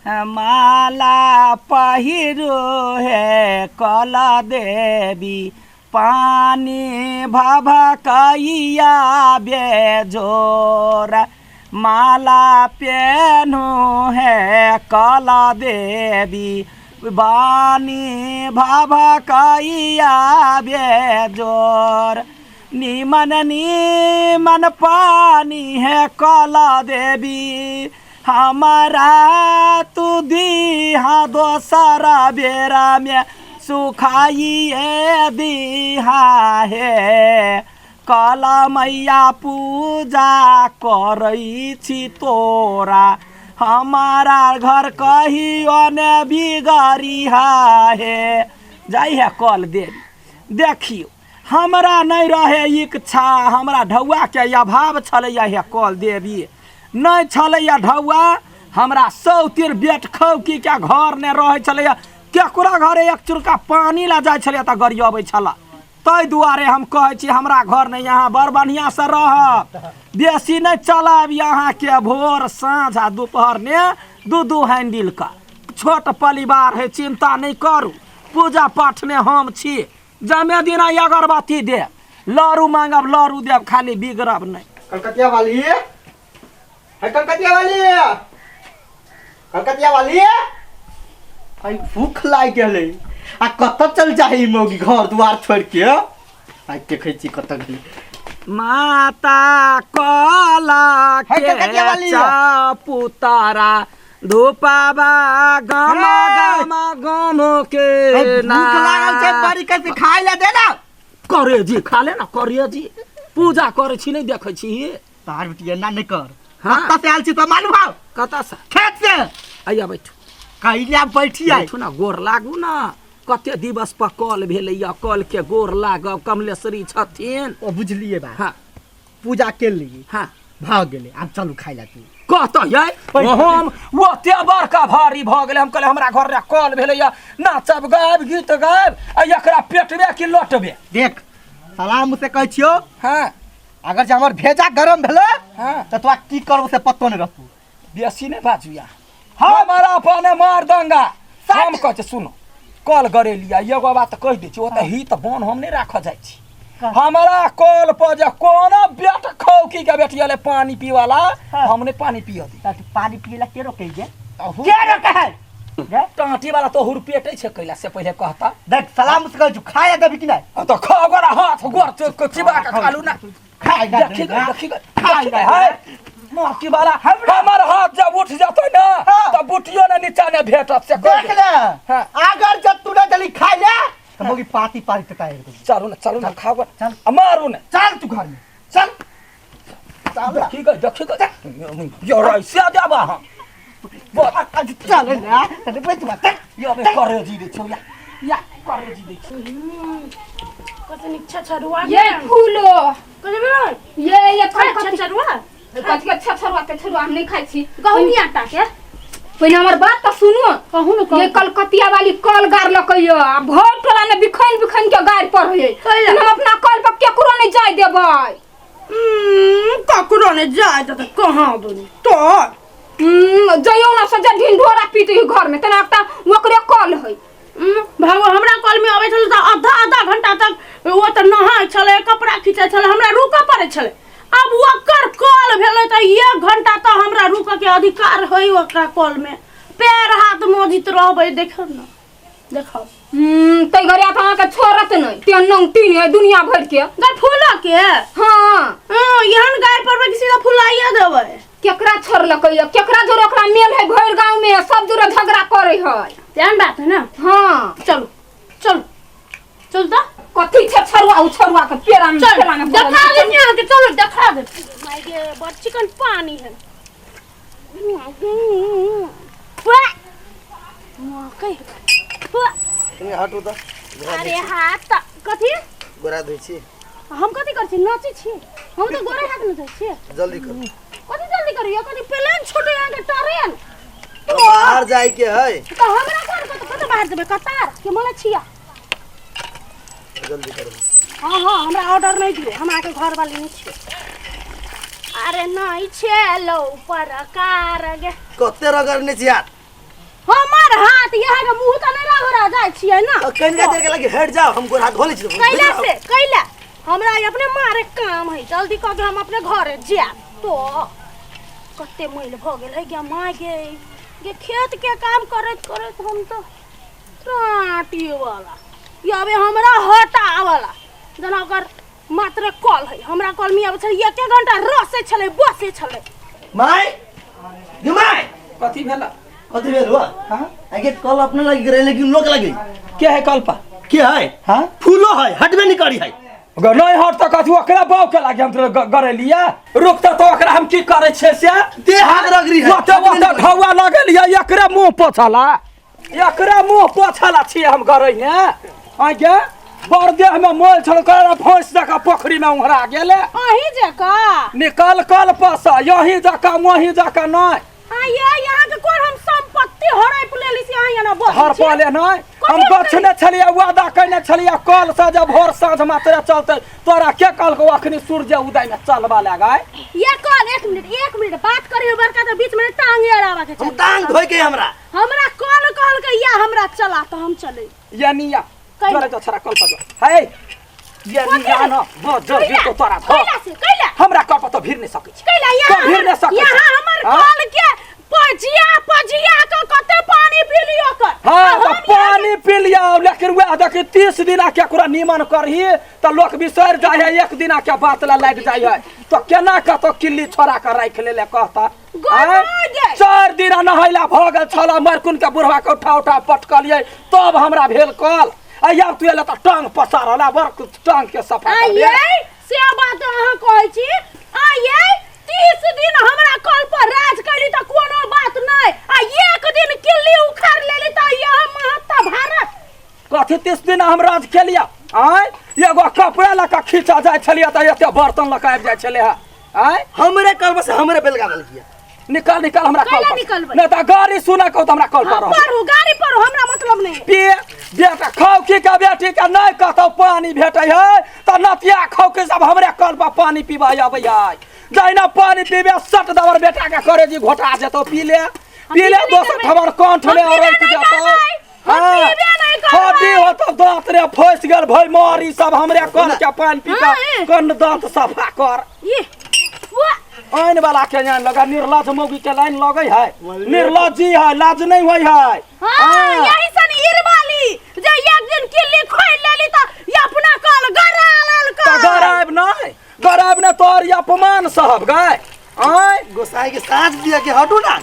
माला पहिरू हे कला देवी पानी भभकैया बेजोर माला पेनू हे कला देवी बानी भभकैया बेजोर नीमन नीमन पानी है कला देवी हमारा तू दीहा दोसरा बेरा में सुखाइए दीहा हे कला मैया पूजा करै छी तोरा हमारा घर कहियो ने बिगड़िहा हे जाइ है कल देवी। देखियौ हमरा नहि रहे इच्छा, हमरा ढौआके अभाव छलैया हे कल देवी नहि छलैया ढौआ, हमरा सौ तिर बेट खौकीके घर नहि रहै छलैया, केकरो घरे एक चुरका पानी ला जाइ छलैया तऽ गरियबै छला। ताहि दुआरे हम कहै छी हमरा घर नहि, यहाँ बड़ बढ़िआँसँ रहब, बेसी नहि चलायब अहाँके भोर साँझ आ दुपहर ने दू दू हैंडिल का छोट परिवार है, चिंता नहि करू, पूजा पाठ ने हम छी, जमे दिना अगरबत्ती देब, लड़ू मांगब लड़ू देब, खाली बिगड़ब नहि। कलकतिया वाली है, कलकतिया वाली, कलकतिया वाली, आई भूख लाग गेलै आ कतऽ चल जाही मौगी घर दुआर छोड़ के, आई देखै छी कतऽ गेलै। माता कला है के कलकतिया वाली। चापुतारा धूपाबा गम हे। गम गम के आई भूख लागल छै बड़ी कैसे खाय ला दे ना। करे जी खा ले ना, करे जी पूजा करे छी नहीं देखै छी। तार बेटी एना नहीं कर। हाँ। कतऽ से आयल छी तो मालूम हौ? कतऽ से? खेत से। आइया बैठू। कैला बैठी आई? बैठू ना, गोर लागू ना, कते दिवस पर कल भेलैया, कल के गोर लागब, कमलेश्वरी छथिन। ओ बुझलिए बा। हाँ। पूजा के लिए। हाँ। भऽ गेलै, आब चलू खाय ला तू। कहतै यै, हम ओते बड़का भारी भऽ गेलै, हम कहलियै हमरा घर रे कल भेलैया, नाचब गायब गीत गायब आ एकरा पेटबे कि लटबे। देख सलाम से कहै छियौ। हाँ। अगर जे हमर भेजा गरम भेलै, हाँ। तऽ तोरा की करबो से पतो नहि रहतौ। बेसी नहि बाजू या हमारा अपने मार दंगा। हम कहै छी सुनो, कल गरेलिया एगो बात कहि दै छी, ओतऽ हित बन हम नहि राखऽ जाइ छी। हमारा कल पर जे कोनो बेट खौकी के बेटिया ले पानी पीवाला, हाँ। हम नहि पानी पिय दी। तऽ तू पानी पिए ला के रोकै जे? अहू। के रोकै है? जे? टाँटी वाला तो हुरपेटै छै कैला से पहिले कहता। देख सलाम से कहै छु, खाय देबी कि नहि? आ तऽ खा गोरा हाथ गोर चिबा के खालू ना। खाय ना देखी देबी, देखी खाय देखी ना है देबी। माटी वाला हमर हाथ जब उठ जेतै ना हाँ। तऽ बुटियो ने नीचा ने भेटत से कह देख ले। हाँ। अगर जब तू ना जल्दी खाय ले तऽ मोगी पाती पारी टकाय देबी। चलू ना, चलू ना, खाओ। चल। आ मारू ना। चल तू घर में चल। चल। देखी गई, देखी गई। यो ऐसे देबा हम। चल ना, तने बैठ बा। यो बे करे जी दे छौ या। या करे जी दे छौ। कते नीक छछरुआ ये फूलो। कते भेलै? ये खाय कथी छछरुआ? कथी के छछरुआ ते छरुआ हम नहीं खाइ छी। गहुमी आटा के। पहिने हमर बात तऽ सुनू। कहू ने, कहू। ये कलकतिया वाली कल गारलकै य, आ भर टोला ने बिखैन बिखैन के गारि पढ़ै। कैला? हम अपना कल पर केकरो नहीं जाय देबै। ककरो नहीं जाय देतै, कहाँ दुनू तो? जइयौ ना सजा ढिंढोरा पीटै घर में, तेना एकटा ओकरे कल है। भगवान हमरा कल में अबै छलै तऽ आधा आधा घंटा तक ओ तऽ नहाय छलै, कपड़ा खींचै छलै, हमरा रुकऽ पड़ै छलै। आब ओकर कल भेलै तऽ 1 घंटा तऽ हमरा रुकऽ के अधिकार है ओकरा कल में, पैर हाथ मोजित रहबै। देखौ ना, देखौ। तै घरिया तऽ अहाँके छोड़त नहि, तेहन नंग तीन है दुनिया भरि के। गाय फूलऽ के? हाँ। हाँ, एहन गाय पड़बै कि सीधा फुलाइए देबै। केकरा छोड़लकै या केकरा जोरे ओकरा मेल है भरि गाँव में, सब जोरे झगड़ा करै है। तेहन बात है ना? हाँ। चलू चलू चल तऽ। कथी छै छरुआ उ छरुआ के पेड़ा में चल, पेड़ा में देखा भरल दे छै। अहाँके, चलू देखा दे। माय गे, बड़ चिकन पानी है। कनि हटू तऽ। अरे हाथ तऽ कथी? गोरा धोइ छी। हम कथी करै छी? नाचै छी। हम तऽ गोरे हाथ नचै छी। जल्दी करू। कथी जल्दी करू? कथी प्लेन छूटे अहाँके ट्रेन? बाहर जाय के है। तऽ हमरा कोन कतऽ कतऽ बाहर जेबै? कतार के मलेशिया? जल्दी करू। हाँ हाँ, हमरा ऑर्डर नहीं दियो, हम अहाँके घर वाली नहीं छियै। अरे नहीं छेलौ परकार गे। कते रगड़ने छी यार? हमर हाथ यहाँ के मुंह तऽ नहि रगड़ा जाइ छियै ना। तो कनिका देर के लगे हट जाओ, हम गोड़ हाथ धो लै छी। कैला से कैला हमरा ई अपने मारे काम है, जल्दी कऽ के हम अपने घरे जायब। तो कते मैल भऽ गेल है गे माय गे, गे खेत के काम करैत करैत हम तो टाटी वाला याबे हमरा हटावला जेना ओकर मात्र कल है। हमरा कल में आबै छलै एक घंटा रसे छलै बसे छलै। माय गे माय, कथी भेला? कथी भेल हुआ? हाँ? आगे कल अपने लगी गिरे लेकिन लोक लगी के है कल पर? के है? हाँ? फूलो है, हटबे नहीं करी है। अगर नहीं हट तऽ कथी ओकरा बाव के लागे हम तोरा गरेलिया रुक तऽ ओकरा हम की करै छियै से देह हाथ रगड़ी है। ओते ओते ढौआ लगेलियै, एकरे मुँह पोछला, एकरे मुँह पोछला छियै हम गरैने। आगे बड़ देह में मोल छल कर भैंस जकाँ पोखरी में उहरा गेले। अहीं जकाँ निकल कल पर यही जकाँ वही जकाँ नहीं। आ ये यहाँ के कोन हम संपत्ति हड़प लेली से अहाँ एना बजै हर छियै? पले नहीं हम कथी गछने छलियै, वादा कयने छलियै कल से जब भोर साँझ मात्र चलते। तोरा के कहलकौ अखनी सूर्य उदय में चलबा लगाय? ये कल एक मिनट एक मिनट बात करियो बड़का तो बीच में टांग अड़ावा के हम चली। टांग धोए के हमरा हमरा कल कहल के या हमरा चला तो हम चले। यानी या कैला? जोरे जो छोरा कल पर जो हे यानी या न बस जर कैला? तो तोरा धो। कैला से कैला? हमरा कल पर तो भीड़ नहीं सकै छै। कैला यहाँ तो भीड़ नहीं सकै छै। यहाँ हमर हाँ? कल के पजिया पजिया के कते पानी पी लियो कर। हाँ, आ तो हम यहाँ पानी पी लिया, लेकिन वएह देखी 30 दिना केकरो निमन करही तऽ लोक बिसरि जाइ है, एक दिना के बात ला लागि जाइ है। तो केना कतौ किल्ली छोड़ा के राखि लेले कहता? गोर आँय? गे। 4 दिना नहैला भऽ गेल छल, मरकुन के बुढ़वा के उठा उठा पटकलियै तब हमरा भेल कल। आ आब तू एले तऽ टांग पसारल आ बड़ टांग के सफा आ करबे। ये से बात अहाँ कहै छी। आ ये 30 दिन हमरा कल पर राज कैली तऽ कोनो बात नहि, आ एक दिन किल्ली उखाड़ लेली तऽ यह महत्ता भारत। कथी 30 दिन हम राज केलिया? आँय, एगो कपड़ा लऽ कऽ खींचा जाइ छलियै तऽ एते बर्तन लऽ कऽ आबि जाइ छलै हँ। आँय, हमरे कल से हमरे बेलगा देलकिया। निकल निकल हमरा कल कैला पर। निकलबै? नहीं तऽ गाड़ी सुना कहू तऽ हमरा कल पर हाँ, रहबै। पढ़ू गाड़ी पढ़ू हमरा मतलब नहीं है। पिए बेटा खौकी के बेटी के नहीं कतौ पानी भेटै है तऽ नतिया खौकी सब हमरे कल पर पानी पीबै अबै है। जहिना पानी पीबे सट दबर बेटा के करे जी घोटा जेतौ, पी ले पी ले पीबे नहीं दोसर करबै। ठमर कंठ में हम पीबे अरैक नहीं जेतौ। करबै। हम हाँ। पीबे नहीं करबै। हड्डी होतौ दांत रे फसि गेल भई मारी सब हमरे कल के पानी पी हाँ, के ए। कन दांत सफा कर। ये वाह। आइन वाला के लाइन लगा, निर्लज मौगी के लाइन लगै है, निर्लजी है, लाज नहीं होइ है। हाँ, हाँ। यही सन इरवाली जे एक दिन किल्ली खोल लेली त ये अपना कल गरा लेल तऽ गरायब नहीं, गरायब नहीं तोहर ई अपमान सहब गाय। आँय गोसाई के साँझ दिया के हटू ना।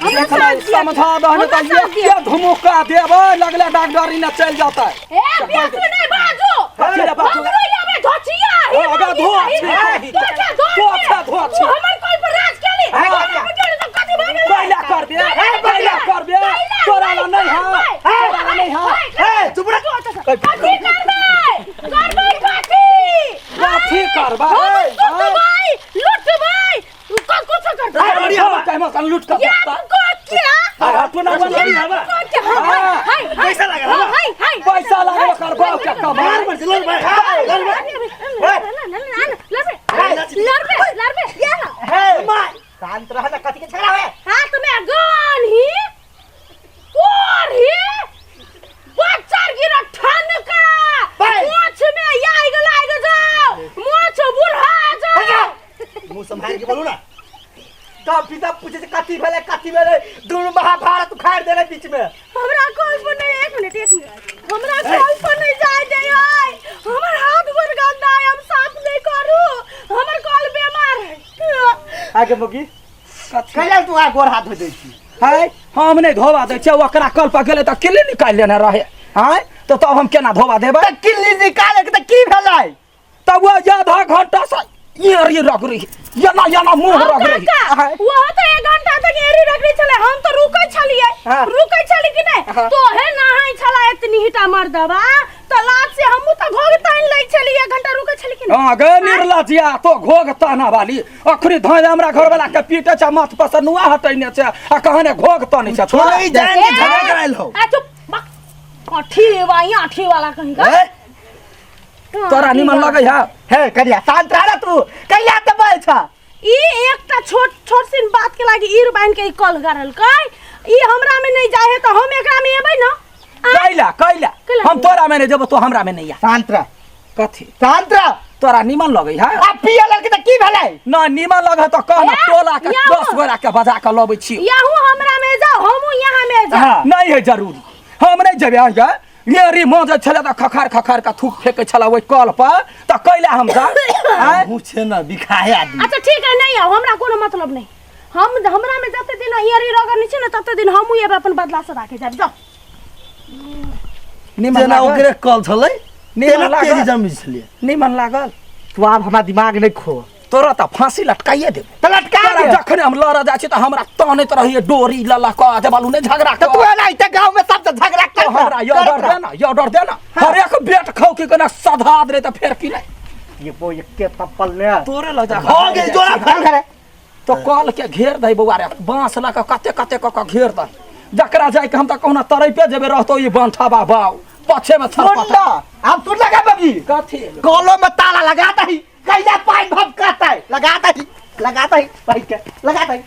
हमरा देखलै, साथ दिया। समझा दहन हमरा तऽ साथ दिया। एके धुमुक्का देबै लगले डॉक्टरी ने चलि जेतै। ए बेसी नहीं बाजू। कथी रे बाजू? हमरो याबे धोचिया ही हाँ, अगा मौगी धो सही छी, है। धो धोछा, धो धो छी। छा, धो छी। तू हमर कोई पर राज केली। हाँ, हमरा हाँ। बुझल तऽ कथी भऽ गेलै? कैला करबे? कैला कैला करबे? कैला तोरा ला नहीं है। करबै। तोरा ला नहीं है। ए चुप रह। कथी करबै? करबै कथी? कथी करबै? हम लुटबै, लुटबै। तू कुछ करबै। राय बढ़िया बा। कहमा सन लूट कर या देता। को क्या? हाँ, हाँ, तू ना बन। बढ़िया बा। को क्या? हाय, हाय, हाय। पैसा लागल हवा। हाय, हाय। पैसा लागल ओकर बाप के कमाई। मार मर लड़ भाई, लड़ भाई। हे शांत रह ना, कथी के झगड़ा है? हाथ में गन ही कोर ही बच्चा गिरा ठनका भाई। मोछ में आइग लाग जाओ, मोछ बुढ़ा जाओ। मुंह संभाल के बोलू ना। तब पिता पूछे से कथी भेलै कथी भेलै, दुनू महाभारत उखाड़ देले बीच में। हमरा कॉल पर नहीं, एक मिनट एक मिनट, हमरा कॉल पर नहीं जाय दे है। हमर हाथ गोर गंदा है, हम साफ नहीं करू, हमर कॉल बीमार है। आगे मुगी कैला तू आ गोर हाथ धो दै छी? है हम नहीं धोबा दै छियै, ओकरा कल पर गेलै तऽ किल्ली निकालि लेने रहे। आँय तऽ तब हम केना धोबा देबै? तऽ किल्ली निकाले के तऽ की भेलै? तब वो आधा घंटा से एड़ी रगड़ी एना एना मुंह हम रगड़ी। काका, वो तो एक घंटा तक एड़ी रगड़ी छलै, हम तो रुकै छलियै। हाँ। रुकै छली कि नहीं? हाँ। तोहे नहाय छला एतनी हिटा मर्दबा तऽ लाज से हमहूँ तऽ घोघ तानि लै छली, एक घंटा रुकै छली कि नहीं? हाँ गे निर्लजिया, तो घोघ ताना वाली अखनी धोइ हमरा घरवाला के पीटे छै, माथ पर से नुआ हटैने छै आ कहने घोघ तानी छै। छोड़ा छोड़ा जान के झगड़ा कराइल हो। आ चुप बक, अठी वा आठी वाला कहीं का। ए तोरा निमन लगै है? हे करिया शांत रह ना तू, कैला तऽ बोल छ? ई एकटा छोट छोट सिन बात के लागी ईर बांध के ई कल गरलकै। ई हमरा में नहीं जाए है तो हम एकरा में एबै ना। कैला कैला कैला? हम तोरा में नहीं जेबो, तो हमरा में नहीं आ। शांत रह। कथी? शांत रह। तोरा निमन लगै है? आ पिए लड़की तऽ की भेलै? ना निमन लगे तो कह ना, ए, टोला के याहो। 10 गोरा के बजा के लबै छी। याहू हमरा में जाओ, हमहू यहाँ में जाओ। हाँ। नहीं है जरूरी, हम नहीं जेबै अहाँके। ये मजै छलै तऽ खखार खखार के थूक फेकै छलै ओहि कल पर, तऽ कैला हम जा आँय? मुँह छै ने बिखाए आदमी। अच्छा ठीक है, नहीं आओ, हमरा कोनो मतलब नहीं। हम हमरा में जते दिन एरी रगड़ नहीं छै ने तते दिन हमहू एबै, अपन बदला से राखे जाब। जाओ। निमन जेना लागल? ओकरे कल छलै निमन तेना लागल? तेजी जमी छलियै। निमन लागल? तू आब हमरा दिमाग नहीं खो। तोरा तऽ फांसी लटकाइए देबो। तऽ लटका तोरा दे। जखने हम लड़ऽ जाइ छी तऽ हमरा तानैत रहैए डोरी लऽ लऽ कऽ, जे बालू नहि झगड़ा तऽ कर। तू एना इते गाँव में सब झगड़ा तो कर। हमरा ये ऑर्डर दे ना, ये ऑर्डर दे ना, हर एक बेट खाऊ की केना सधा दे तऽ फेर की नहि। ये वो एके थप्पड़ ले तोरे लग जा। हो गेल जोड़ा। चल घरे। तो कल के घेर दही बौआ रे, बांस लऽ कऽ कते कते कऽ कऽ घेर दही, जकरा जाय के हम तऽ कहुना तरैपे जेबै, रहतौ ई बंठबा बाउ पछे में सुन छरपटा। ना, अब सुन लगा बबी। कथी? कॉलो में ताला लगा दही, कैला पाइन भपकाता है, लगा दही, लगा दही भाई के लगा दही।